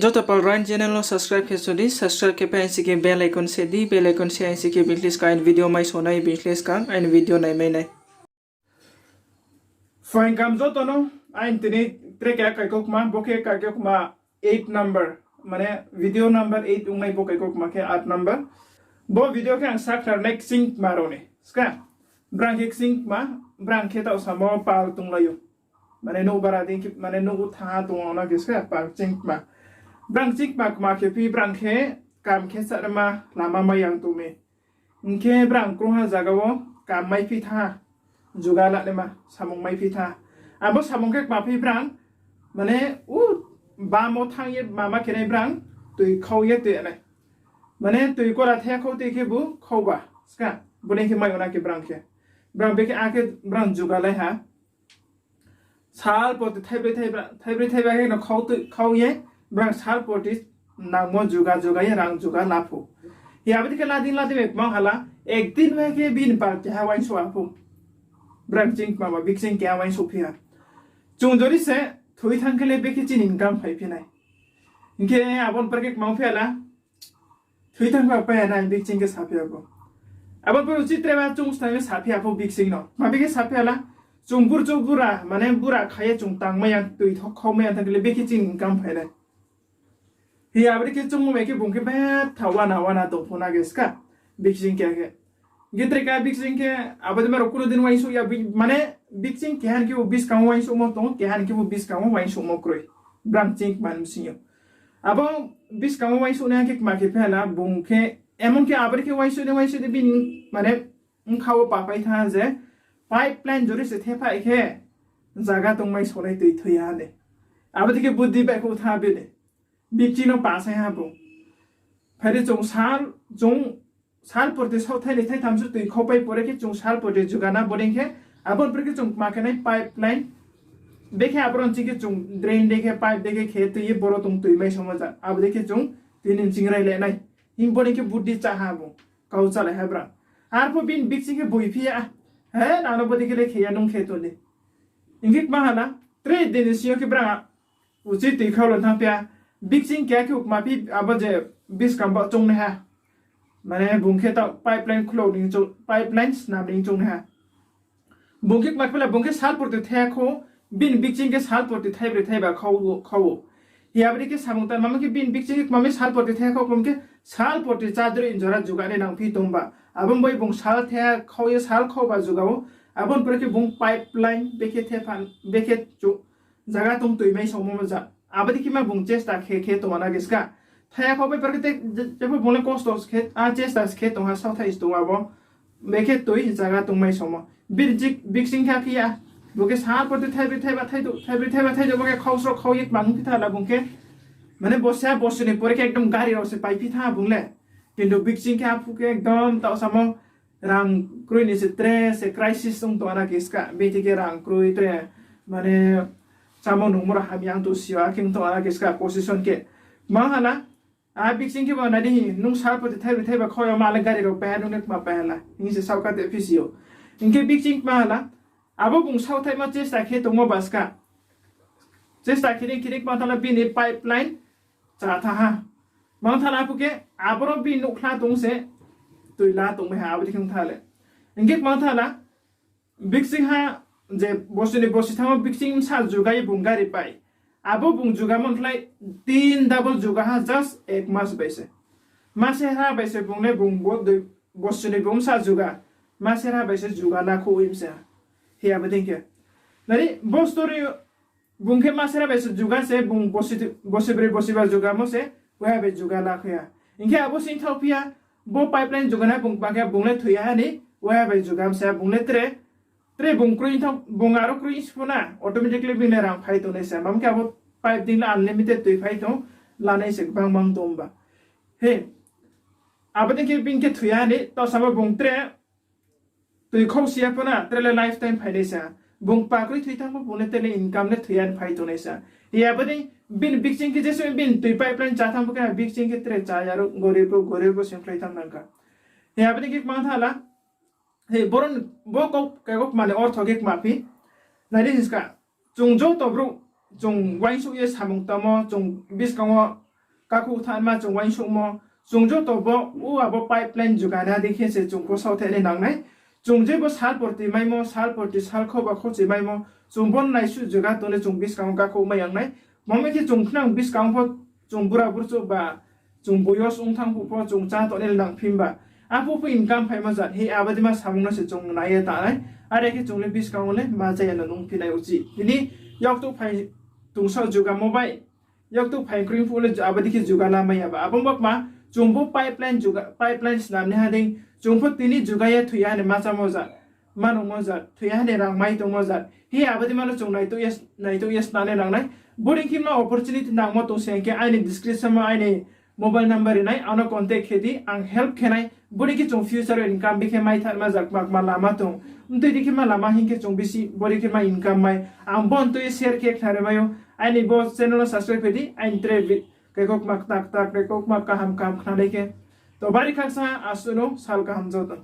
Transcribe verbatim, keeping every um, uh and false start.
Joto pal Rain channel no subscribe khe sodi, subscribe khe phainsi khe bell icon se di, bell icon se ainsi khe bini khe skang aini video mai sonai, bini khe skang aini video naimai nai. Phaing kam joto no, aini tini tre khe kaikaukma, bo khe kaikaukma eight number, mane video number eight ongnai bo kaikaukma khe eight number. Bo video khe ang sakhnari nai kching kma rao ni. Ska, brang khe kching kma, brang khe taoh samo pal tonglai ou. Mane nouh bara dei khe, mane nouh thanng ha tong ou na khe ska pal kching kma. Brang kching kma kma khe phi brang khe kam khe chánama lama mai yang tong mi. Hing khe brang krungha zaga wo kam maiphi thanng ha, juga lanaima samung maiphi thanng ha. Abo samung khe kma phi brang, mane u bam wo thanng ye mama khe nai brang, tui khau ye tui nai. Mane tui kora the khau tui khebu khauba, ska, bodei khe mai ou na khe brang khe. Brang bekhe akhe brang juga lai ha. Sal porti thaibroi thaiba, thaibroi thaiba khe no khau tui khau ye, brang sal porti nangmo juga juga ye rang juga la pho. Hi abo dei khe lading lading bai kma hala, ekdin bai khe bini pal keha uaingsouh ha pho. Brang kching kma ba bikching keha uaingsouh phi ha. Chung jori se thoi thanng khe le bekhe chini income phaiphi nai. Hing khe abo ni par khe kma phi hala, thoi thanng ba pai ya nai bikching khe saphi ya pho. Abo ni par uchih tre ba chung snam ye saphi ya pho bikching no. Ma bekhe saphi hala, chung burchouh bura, mane bura kha ye chung tangmai ya, tui khau mai ya thanng khe le bekhe chini income phai nai. Hi abo dei khe chungmo bai khe bung khe betha uana uana tong pho na khe ska, bikching keha khe. Hing khe tre keha bikching khe abo dei ma rao kuno din uaingsouh ya, mane bikching keha ni khebu buskang wo uaingsouhmo tong ou, keha ni khebu buskang wo uaingsouhmo kroi. Brang kching kma ni bsing yo. Abo buskang wo uaingsouh nai khe kma khe phi hala bung khe, emon khe abo dei khe uaingsouh nai uaingsouh nai bini, mane bkha wo papai thanng ha je, pipeline jori se thephaih khe zaga tongmai sonai tui thoi ya ha ni. Abo dei khe buddi baihkhouh thanng ha bini. Bikching no pasai ha bung. Phai di chung sal, chung sal porti saoh thainoi thaitham se tui khaupai pore khe chung sal porti juga na bodei khe, abo ni pore khe chung kma khe nai pipeline, bekhe aboro ni ching khe chung drain dei khe pipe dei khe khe tui ye boro tong tui mai somo ja, abo dei khe chung tini ching rai le nai. Hing bodei khe buddi chá ha bung, kau chálai ha brang. Arphuh bini bikching khe boiphi ya, he, nang no bodei khe le khe ya nung khe tong di. Hing khe kma hala, tre din ni sing yo khe brang uchih tui khau lo thanngphi ya, bikching keha khe ukma phi abo je buskang bo choungnaiha. Mane bung khe taoh pipeline khulou ni, pipeline snam ni choungnaiha. Bung khe kma phi la, bung khe sal porti thaiha khou, bini bikching khe sal porti thaibroi thaiba khau ou. Hi abo dei khe samung tang mama khe bini bikching khe kma mi sal porti thaiha khou, bung khe sal porti chádroi jora juga nai nangphi tong ba. Abo ni bai bung sal thaiha khau ye sal khau ba juga ou. Abo ni pore khe bung pipeline bekhe thepha, bekhe chu zaga tong tui mai somo ja. Abo dei khe ma bung chesta khe khe tong ana khe ska. Thaiha khau bai par khe te, jepho bung le kosto khe, a chesta khe tong ha, saothai se tong abo. Bekhe tui zaga tong mai somo. Bini bikching khe akhe ya. Bung khe sal porti thaibroi thaiba thaidouh, thaibroi thaiba thaidouh, bo khe khau sroh khau ye kma ongphi tha la bung khe. Mane bosi ha bosi ni pore khe ekdom gari rao se paiphi thanng ha bung le. Kintu bikching khe arphuh khe ekdom taoh samo rang kroi ni se tre se crisis ong tong ana khe ska. Bini thing khe rang kroi tre, mane chámo nungmo rao hamya ong tong si yo, akhe ong tong ana khe ska position khe. Kma hala, a bikching khe bo nai di, nung sal porti thaibroi thaiba khau ya ma le gari rao pai ha, nung le kma pai hala hing se saohka te phisi ou. Hing khe bikching kma hala, abo bung saohthaimo chesta khe tongmo ba ska. Chesta khe ni khe ni kma tha la bini pipeline chá thanng ha. Kma tha la arphuh khe aboro bini nouhkhla tong se tui la tongmai ha, abo dei khe ong tha le. Hing khe kma tha la, bikching ha je bosi ni bosi thanngmo bikching bsa juga ye bung gari pai. Abo bung jugamo khlai tin double juga ha just ek mas bai se. Masera bai se bung le bung bo dei bosi ni bung bsa juga. Masera bai se juga la khou im se. Hi abo dei khe. Nai di, bo story bung khe masera bai se juga se, bung bosi, bosi broi bosi ba jugamo se, uaiha bai juga la khou ya. Hing khe abo sing thaohphi ya, bo pipeline juga na bung kma khe bung le thoi ya ha ni, uaiha bai jugam se, bung le tre, tre bung kroi thanng, bung aro kroi si pho na, automatically bini le rang phai tongnai se. Mamo khe abo pipe dei le unlimited tui phai tong, lanai se gbang gbang tong ba. He, abo dei khe bini khe thoi ya ha ni, taoh samo bung tre tui khau si ya pho na, tre le lifetime phai nai sa. Bung pakroi thoi thanng pho bung le tre le income le thoi ya ni phai tongnai sa. Hi abo dei bini bikching khe jesuh bini tui pipeline chá thanng pho khe bikching khe tre chá ya ro gorib ro gorib ro sing khlai thanng nang kha. Hi abo dei khe kma tha la, he, boro ni, bo kau, kau kma ni ortho khe kma phi. Nai di hing ska, chung joto brouh, chung uaingsouh ye samung tangmo, chung buskang wo kakhouh thanma chung uaingsouhmo, chung joto bo, o abo pipeline jugana dei khe se chung pho saohthaih nai nang nai. Chung je bo sal porti maimo, sal porti sal khouh ba khouhchi maimo, chung bo naisuh juga tong le chung buskang wo kakhouh mai yang nai. Mami khe chung khnang buskang pho chung bura burchouh ba, chung boyos ong thanng phuh pho chung chá tongnai le nang phi ba. Aphuh pho income phaimo jat hi abo dei ma samung no se chung nai ye ta nai. Are khe chung le buskang wo le ma chaya no nung phi nai uchih. Tini yaktuh phai tongsaoh jugamo bai, yaktuh phai kroi phuh le abo dei khe juga la mai ya ba. Abo bo kma, chung bo pipeline snam ni ha dei, chung pho tini juga ye thoi ya ni ma chámo jat, ma nungmo jat, thoi ya ni rang mai tongmo jat hi abo dei ma no chung naituh ye, naituh ye snam nai nang nai. Bodei khe ma opportunity nangmo tong se hing khe aini description wo aini mobile number ri nai, ano contact khe di, ang help khe nai. Bodei khe chung future wo income bi khe mai thanma jat kma kma lama tong. Mtui dei khe ma lama hing khe chung bisi bodei khe ma income mai. Ang bo mtui share khe khnari mai ou. Aini bo channel no subscribe khe di, aini tre vi-, kekokma kta kta, kekokma kaham kaham khnanai khe. To bari khaksa asuh no sal kaham joto.